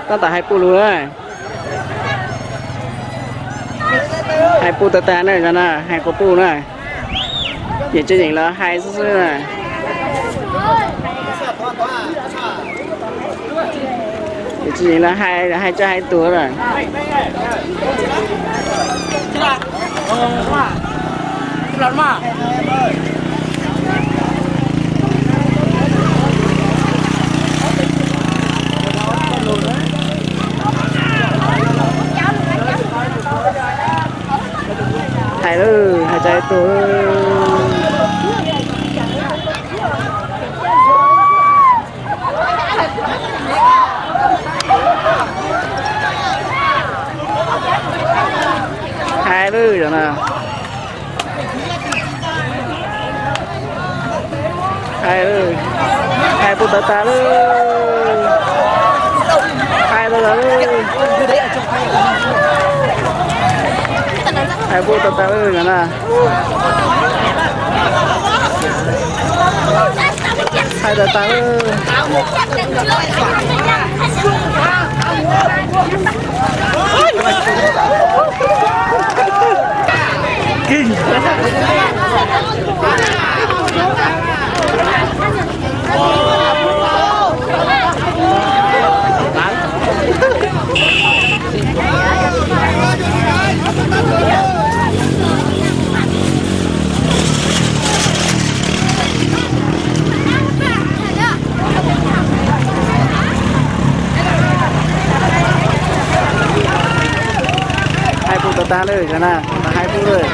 Tab tom hais puj lus na. Hais puj tag tag na, cov no hais quas puj na. Ces tsis yeem los hais xwb xwb na. Ces tsis yeem los hais, hais tso hais tuag lawm. Hais lawm, hais tso hais tuag. Hais lawm, cov no. Hais, hais puj tag tag lawm. Hais tag tag lawm. Hais puj tag tag lawm, cov no. Hais tag tag lawm. Hais puj tag tag lawm, cov no hais puj lawm.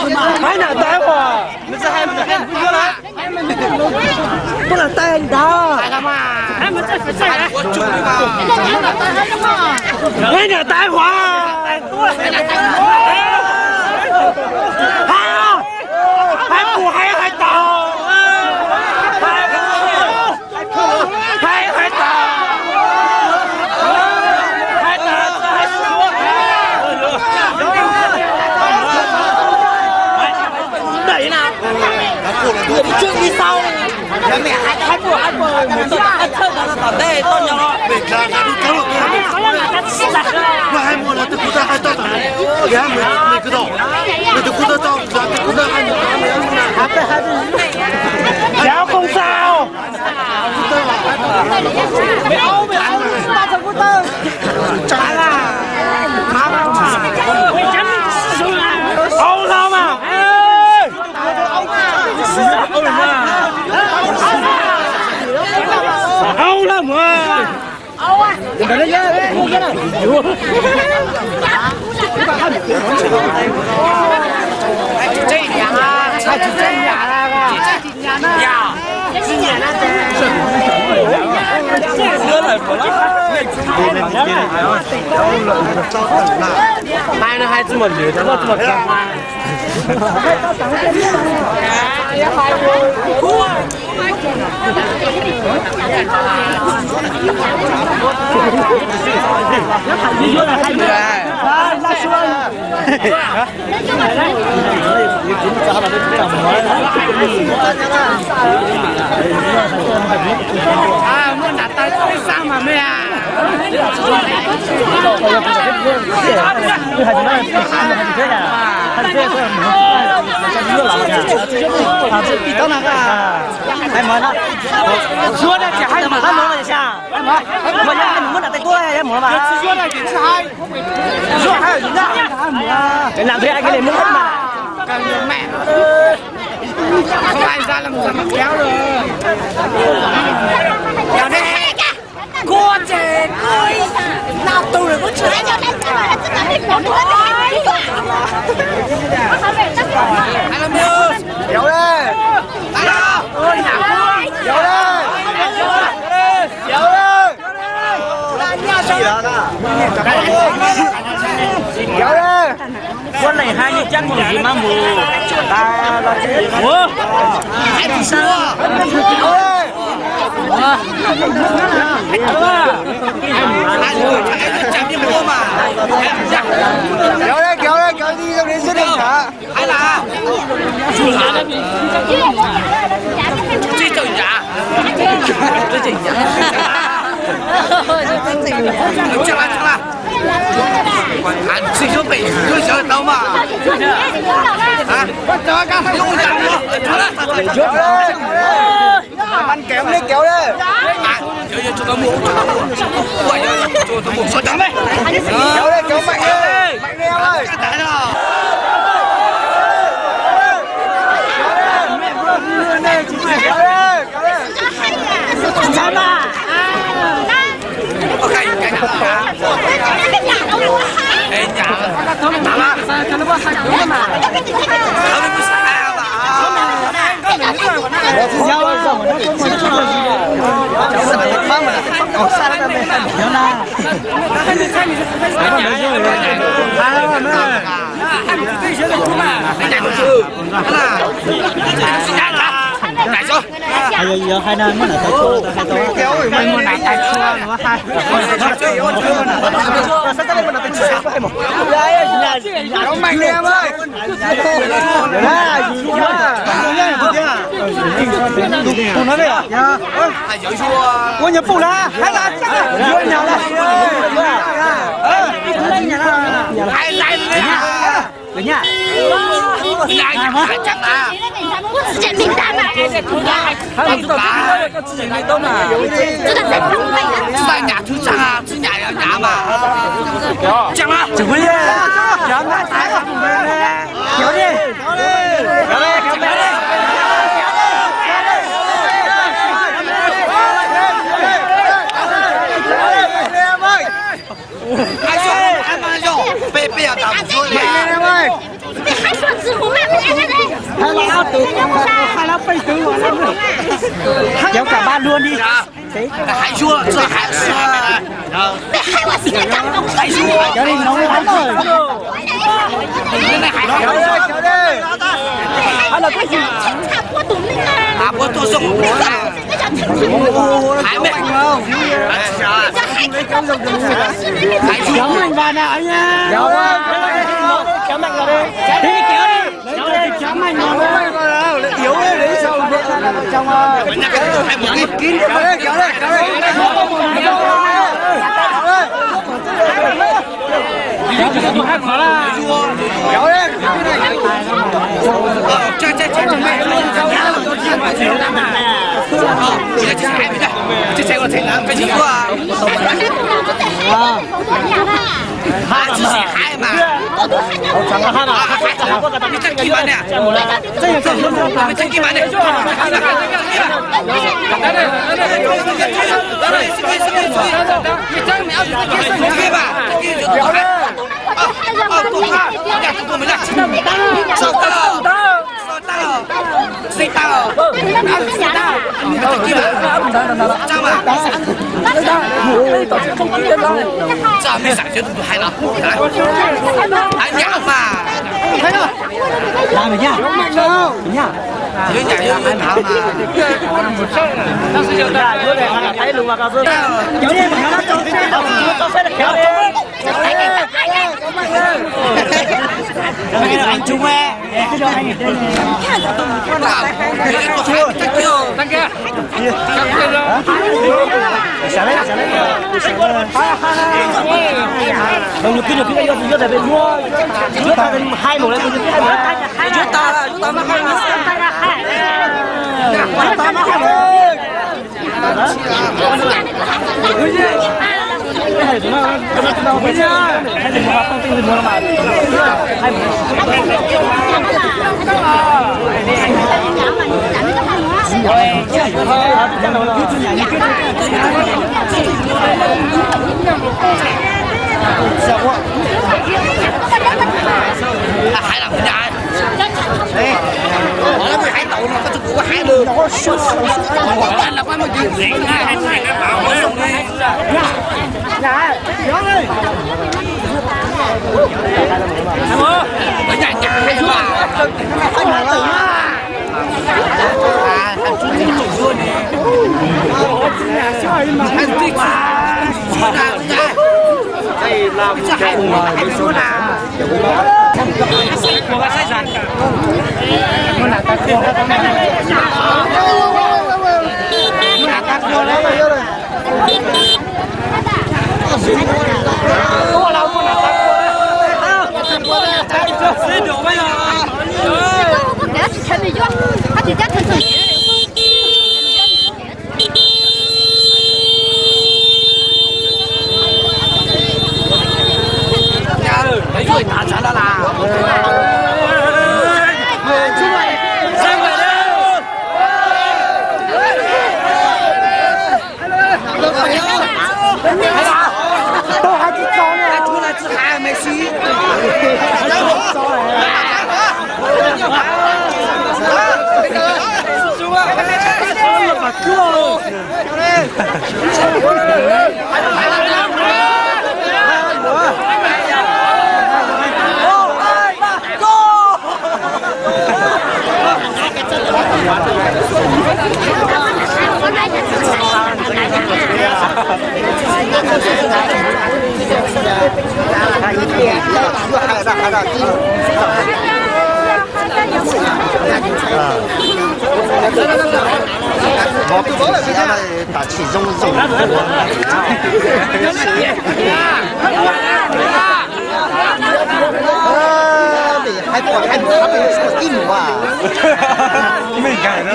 Hais nram tais huam, nws tsis hais, hais nram tais huam. Tuaj nram tais ntag. Hais nram tais huam. Hais kuv hais hais tau. Hais hais tau. Hais tau, hais tau. Đẩy nào. Trước đi sau. Hais kuv hais kuv mus txog tom qab thawj tom ntej toj nyo. Hais mus los tus kuv tau hais tau tom. Nws tus kuv tau tau, nws tus kuv tau tau, nws tus kuv tau hais mus tau. Kéo không sao. Âu lắm à. Âu lắm à. Hais no hais tsis mus lwm tau. Muaj nram tais toj ib sab mas me. Zuag na, tsis hais mas hab mov los xya. Hais mas, hais mas muab nram tais tuaj hab mov mas. Tsis zuag na ces tsis hais. Zuag hais, zuag hais mas. Lam phe ai ke le muab mas. Không ai ra làm sao mà kéo được. Kéo đi. Cua ces cua ib nau tus lawm kuj tsis. Kéo đi. Kéo đi. Kéo đi. Kéo đi. Ua neeg hais yeej ceeb mus tsis mas mus. Ua. Kéo đi, kéo đi, kéo đi, dòng đến xếp đằng hả? Tsis xyov pem xyov xyov tau mas. Hais, kéo li, kéo li. Kéo li, kéo mạnh li, mạnh li. Kéo li, kéo li. Hais yog hais na, muab nram tais tshua, hais tau. Muab nram tais tshua, ua nyuag pum na, hais na, ua nyuag na. Lawv nyaj. Tsis nyam, tsis nyam, tsis nyam mas. Tseem mas. Peb, peb yog tas mus tsuab li. Hai los ob tug, hai los peb tug, kéo cả ba lứa đi. Hai lứa, hai lứa. Hai lứa. Hai lứa. Hai lứa. Hai lứa. Kéo mạnh vào nào anh em. Kéo mạnh vào đi. Đi kéo đi. Kéo đi, kéo mạnh vào. Kéo đi, kéo đi. Tam sim zoo zoo. Hais tus hais mus hais tus ib mus a. Meej kawg no.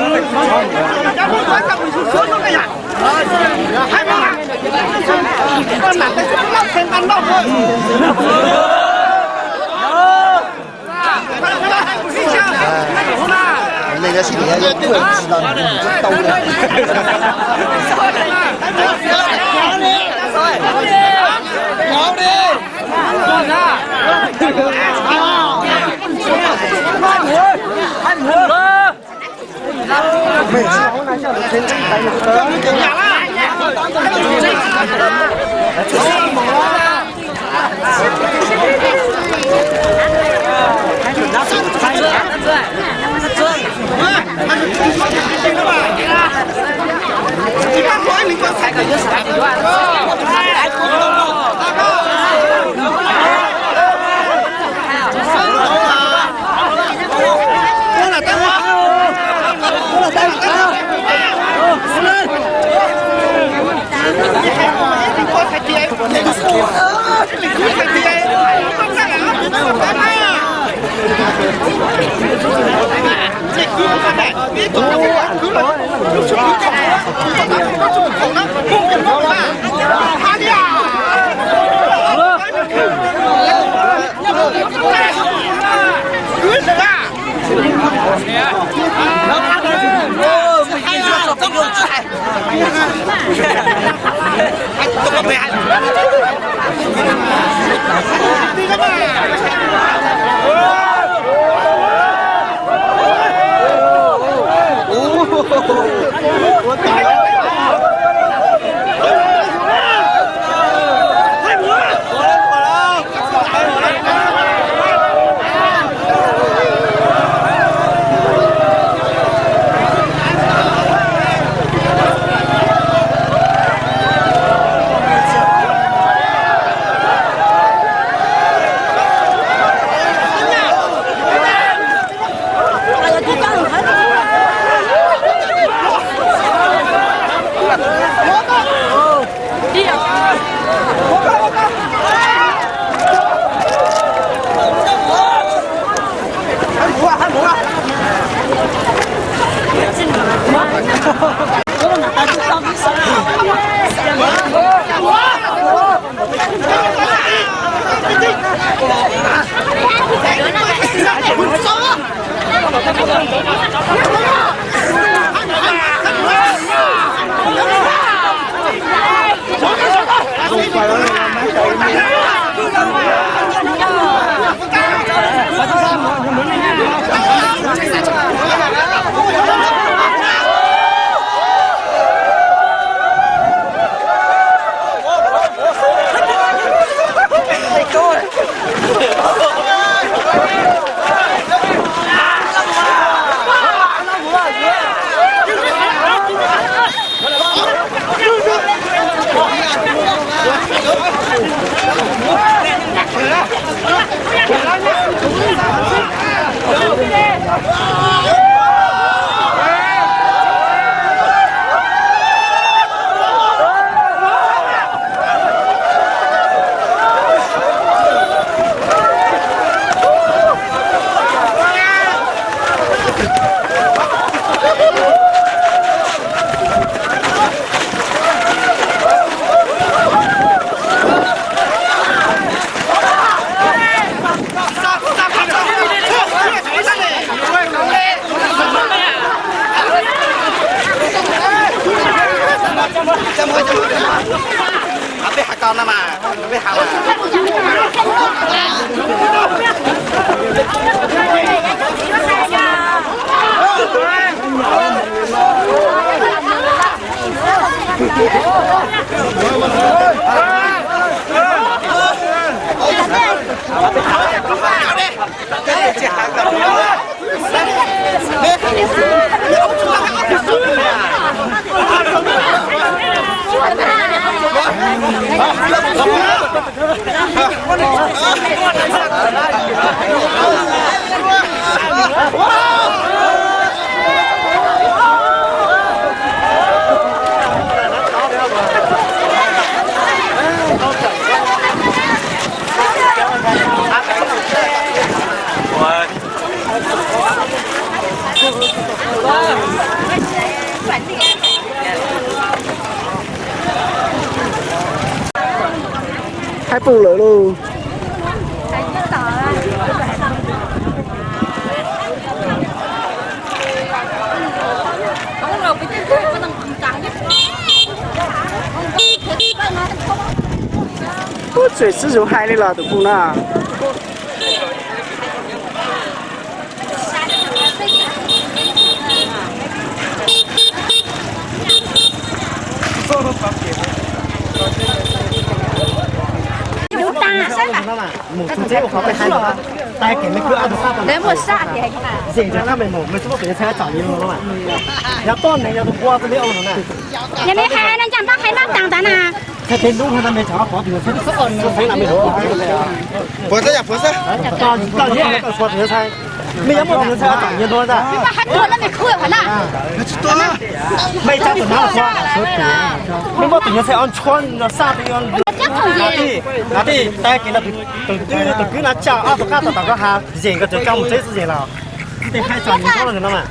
Leej tab sis tias yog kuj tsis los nws tsis tau li. Peb has ko no mas, peb has mas. Haib pum lawm lauj. Ub, tseem sib zug hais li los tus pum no. Mus txog tsev ua qhov peb saib, tag kev me kwv ob tug sab tau, zem ntawm qab me mus, me tsis muaj tus yuav txhais tsom nyiaj no na. Yog tuaj neeg yog tus npua tus li ua no na. Yog me hais no ncaj npab hais noj tas ntawd na. Txhais tes lub no na me tsov pov tus yuav txhais txhob ua no xaiv na me. Puas txhais yam puas txhais. Tau tau pov tus yuav txhais. Me yuav muaj tus yuav txhais tsom nyiaj dua ntag. Mej cab tus nab los, mej muaj tus yuav txhais ob ntshuab no xaj, tij, tij, tag kis no tus kwv, tus kwv no tsa ob tug qab tom tom koj ha, zem koj tseem coj mus tsev xwb zem los. Tsis tes hais txom nyem koj los no mas.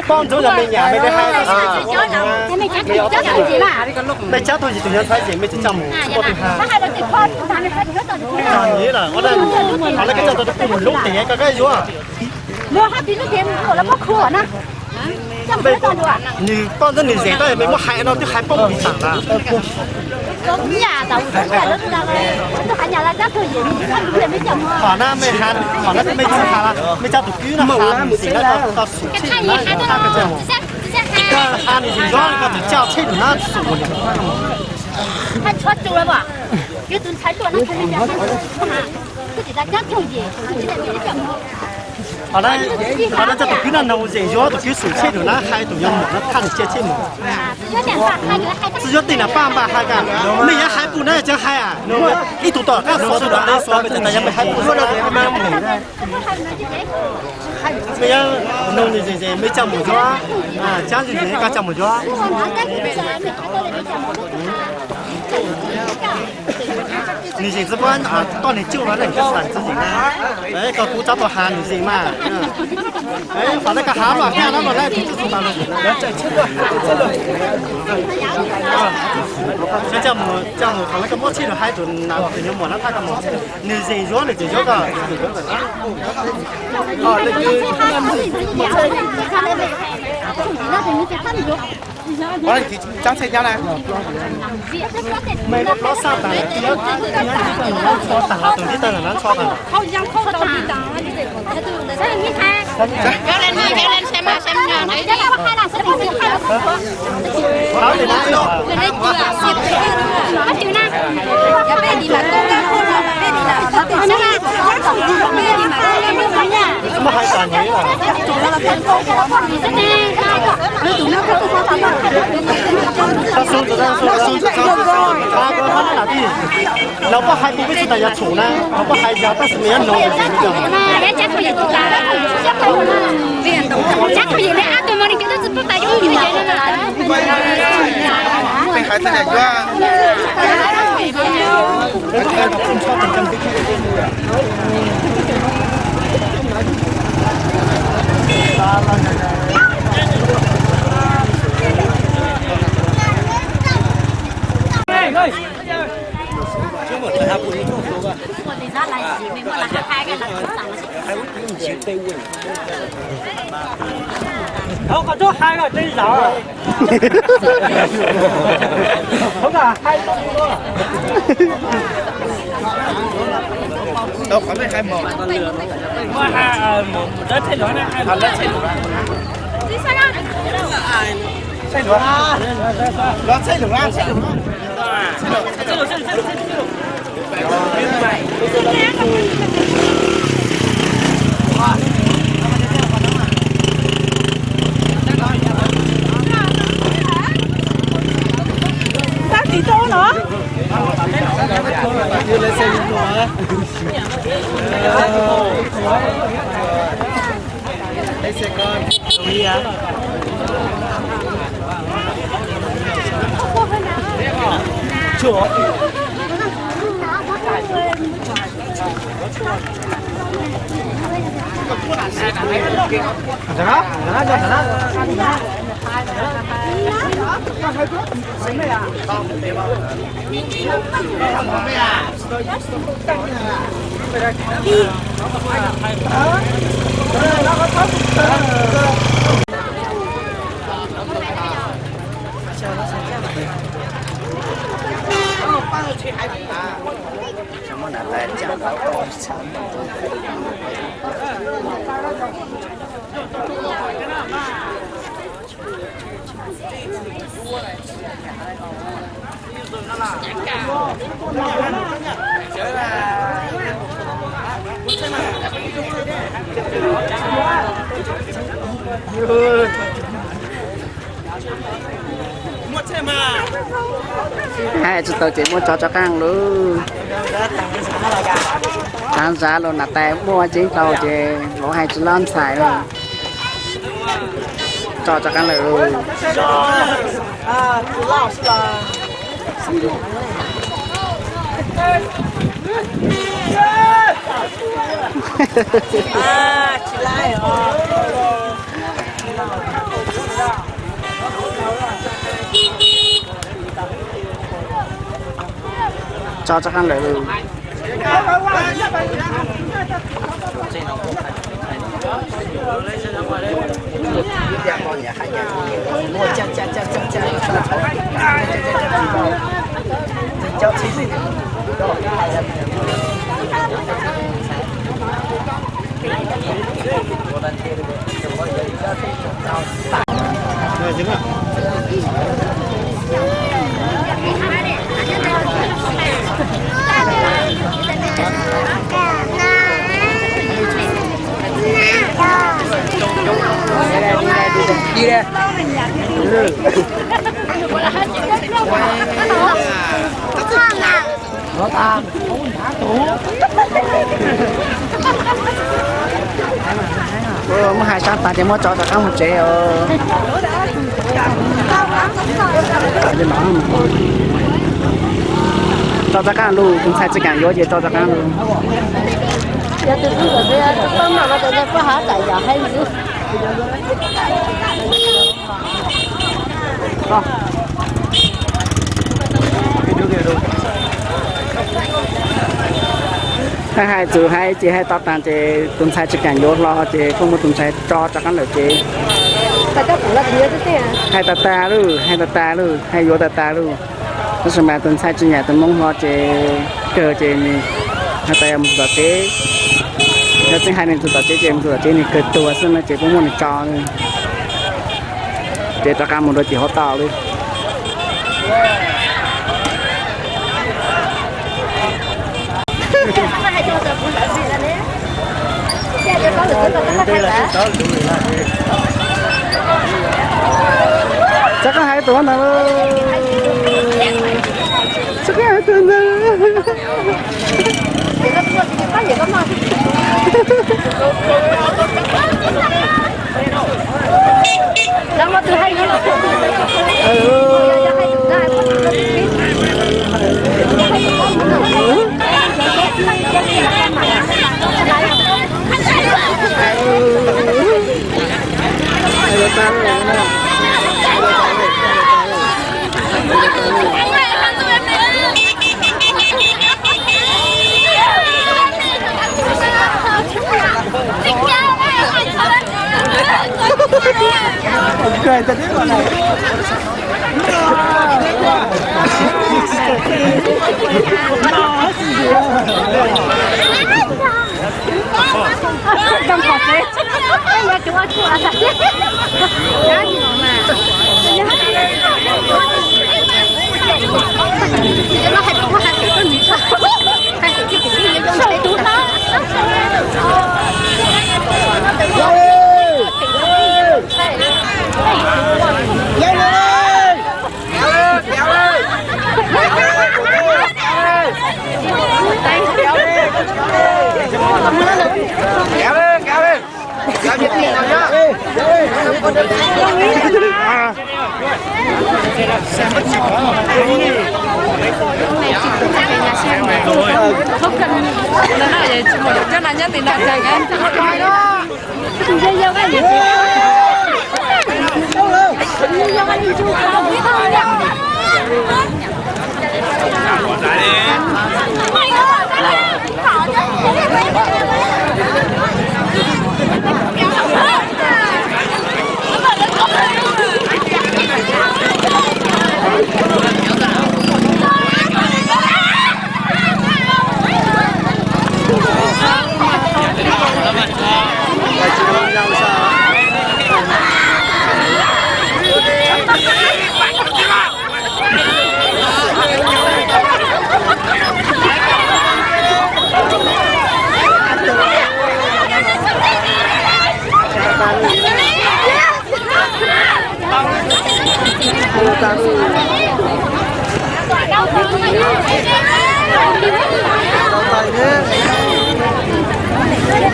Poj ntxoog yog me nyuam me li hais. Mej cab tug yim tus yuav txhais zem mej tsis coj mus, tsis muaj tus ha. Txom nyem lawm, qhov no koj coj tau tus kwv mus lub tiag koj koj yuav. Nws poj ntxoog nws zem tab mej muab hais no twb hais poob tis tam lawm. Qhov na mej ha, qhov na mej tsis ha, mej cab tus kwv no ha, mus xim na koj xum tsheb na, koj ha nws zem zuag koj tseem coj tsheb nws na xum li. Qhov na, qhov na coj tus kwv no noog zem zuag tus kwv xum tsheb nws na, hais tus yuav mus na thaj nws cia tsheb mus. Txwj yuav tej na paj npaj hais koj, mej yuav hais pum na cov hais ib tug tom qab xov tus tom qab xov, mej tas yog mej hais pum na. Mej yuav noog nws zem zem mej coj mus yuav, cab zem zem koj coj mus yuav. Nws zem txog koj niag cuj no na, koj xav txog zem na, koj kuj txhob tau has nws zem mas. Qhov na koj has los haj no los lawm, coj mus, coj mus qhov na koj muab tsheb rau hais tus na, tus nyuam muam na thaj koj mus, nws zem zuag nws tseem zuag koj. Mej muab plaub xaj tas, ntxhov tas los tus tib tawg ntawm no ntxhov tas. Muab hais tas ntawd. Lawv poj hais kuv peb tsis tas yog txhum na, lawv poj hais yog tab sis nws nyob no. Ov, qhov tub hais los tsev zaum. Qhov no hais tau li no. Tau qhov nej hais mos. Tsheb luv, tsheb luv, tsheb luv. Tab tis tau no. Hais tsis tau ces muab tso rov qab lawm. Thav zav los nas tais muaj tseeb tau ces vauv hais tsis loj ntxhais lawm. Tso rov qab lawm. Tso rov qab lawm. Muab hais sab tas ces muab tso rov qab mus tsev os. Tso rov qab lawm, tus ntxhais tsis kam yuav ces tso rov qab lawm. Hais hais txwm hais ces hais to taag ces tus ntxhais tsis kam yuav hlo ces koj muab tus ntxhais tso rov qab lawm ces hais tas tas lawm, hais tas tas lawm, hais yuav tas tas lawm. Tab sis mas tus ntxhais tsis nyiam tus Hmoob hlo ces kawg ces nws hais tas mus tom tsev. Yog tseeb hais nws mus tom tsev ces mus tom tsev nws kawg tuag xwb no ces puab muab nws tso. Ces rov qab mus rau tim hauv toj lawm. Txhob hais tus ntawd, txhob hais tus ntawd.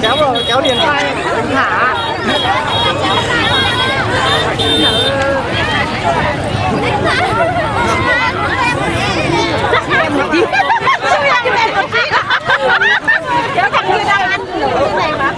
Kéo vào, kéo điện thoại, điện thoại. Kéo thằng kia ra ăn cái này mà.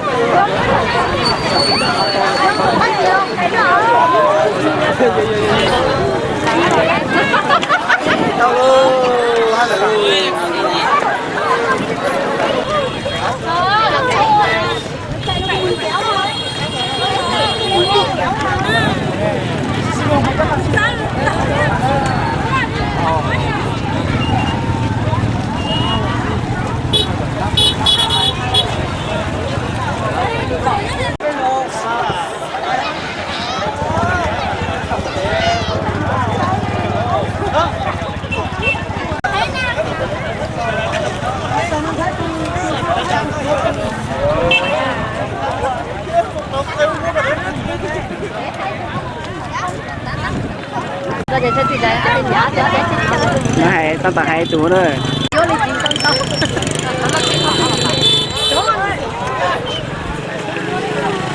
Hais tau tas hais tus na.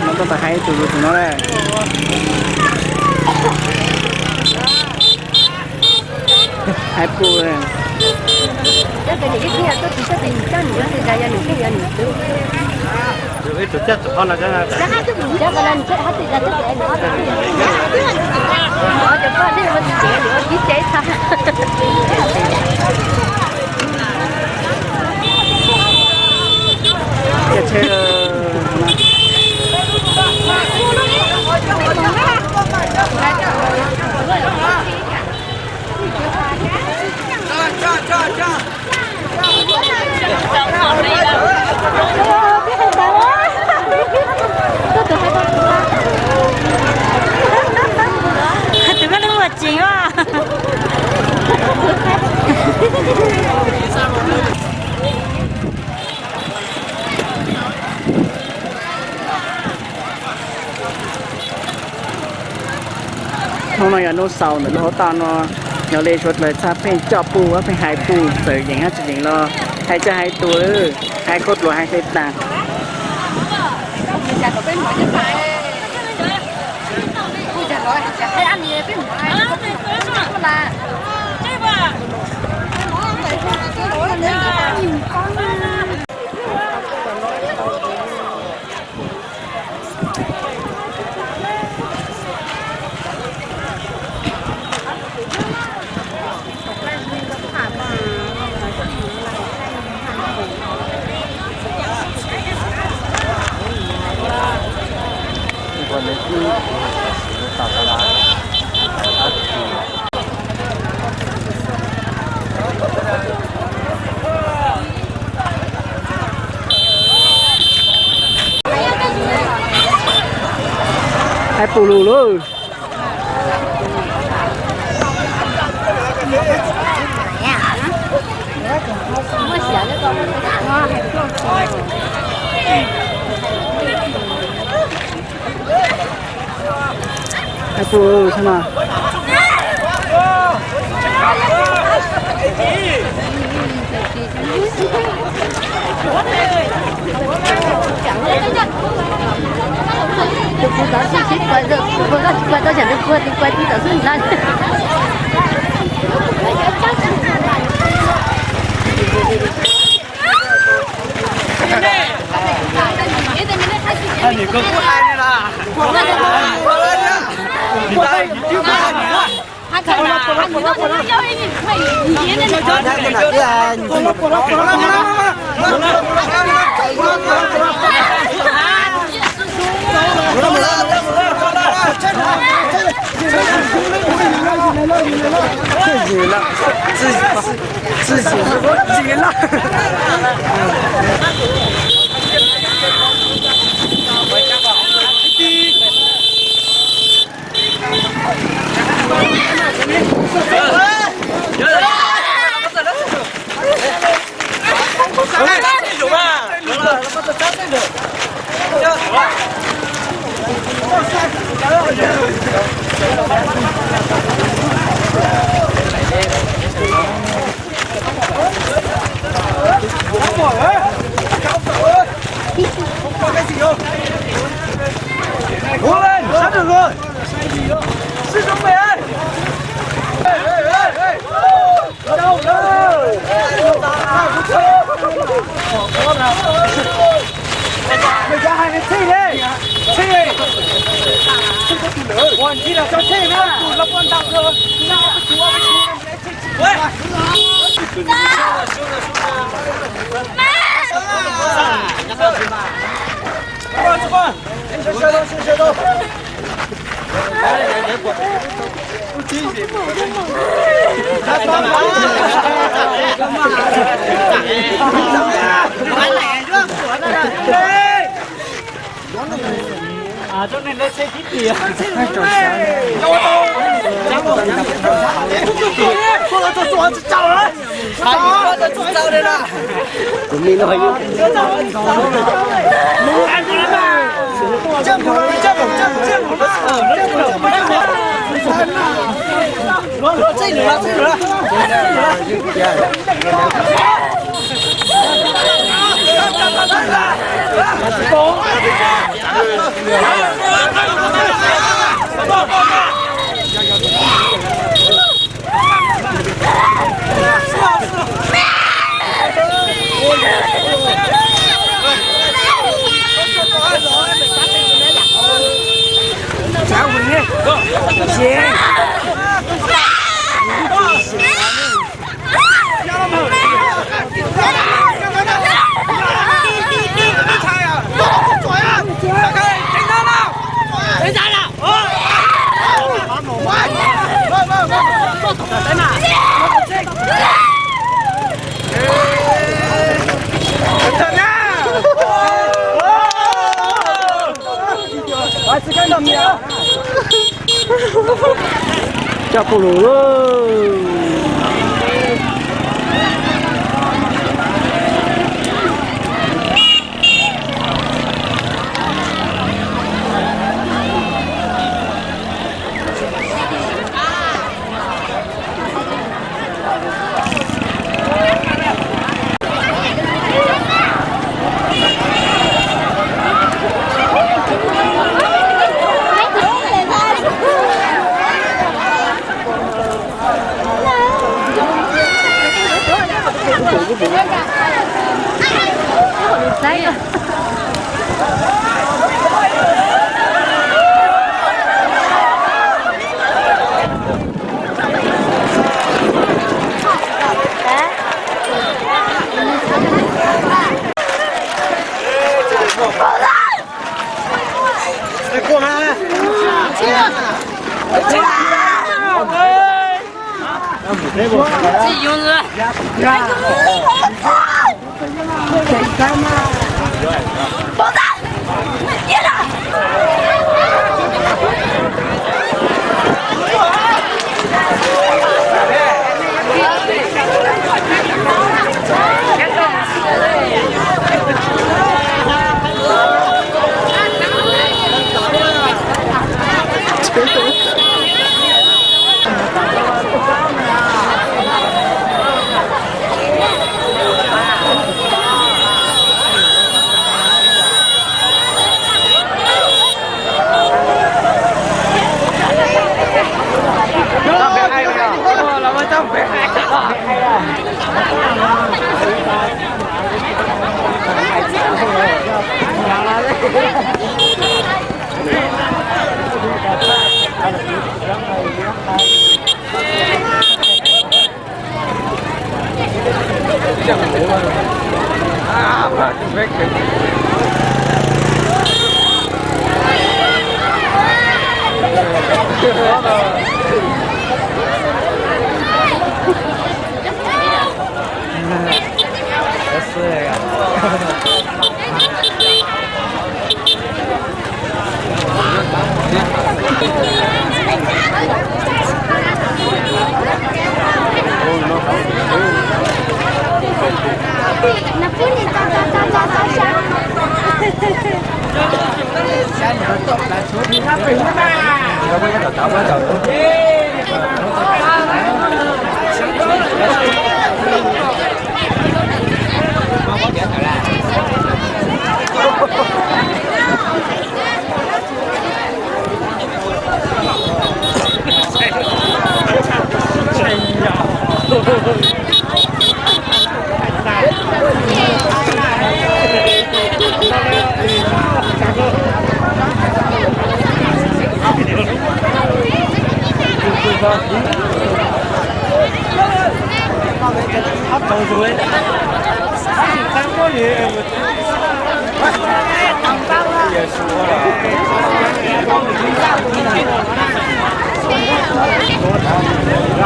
No tab tom hais tus tus no na. Hais pus. Tus koj lub ua tsev os. Hnub no yog hnub xaus ntawm lub hauv toj no, yog li suav dlawg txhaj pheej coj pus, pheej hais pus, txawm yeem hab tsis yeem los hais coj hais tus, hais khuj dluas hais qhia tas. Hais pus lus lauj. Hais pus lus no. Tus kuv tov tsis sib pais, tus kuv tsis pais tau tsam tus kuv tus pais tus tov xwb ntag. Coj puj lus lauj.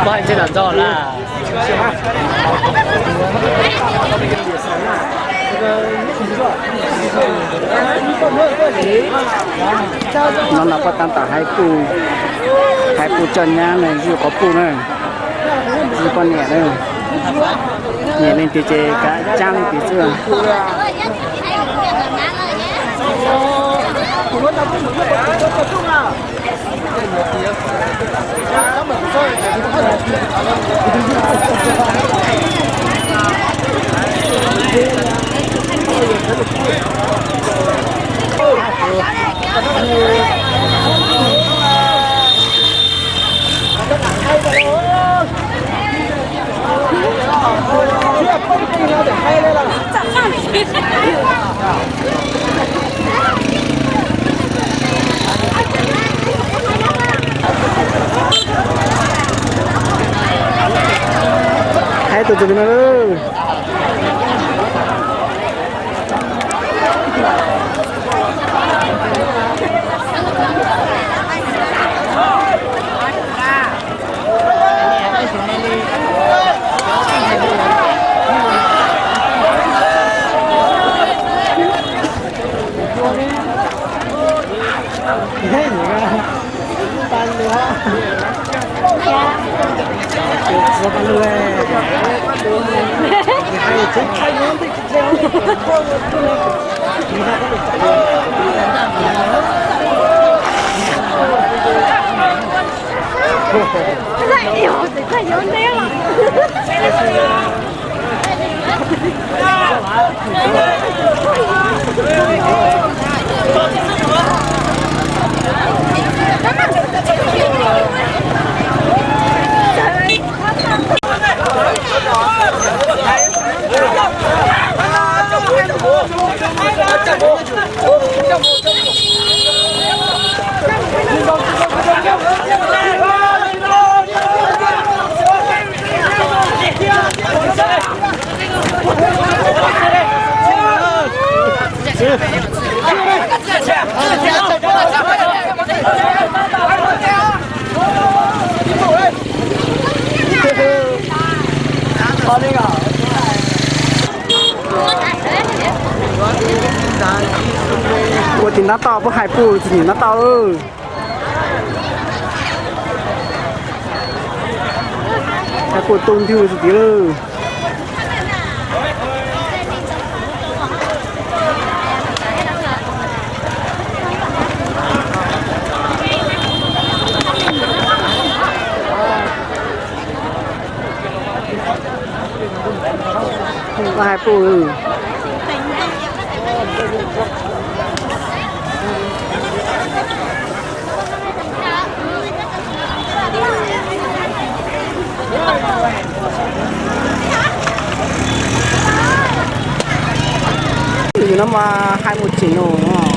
Poj hais ntsej los ntxog lawm. No no poj tab tom hais pum, hais pum coj nyab na, zuj qhov pum na, zuj poj niam na. Nyiam leej twg ces kav tsab leej twg xwb. Hais tus tus no. Ua tim ntab toj, puab hais puj tim ntab toj lawm. Hais puj tu nrug tim lawm. Hais puj. Yus no mas hais mus tseem no.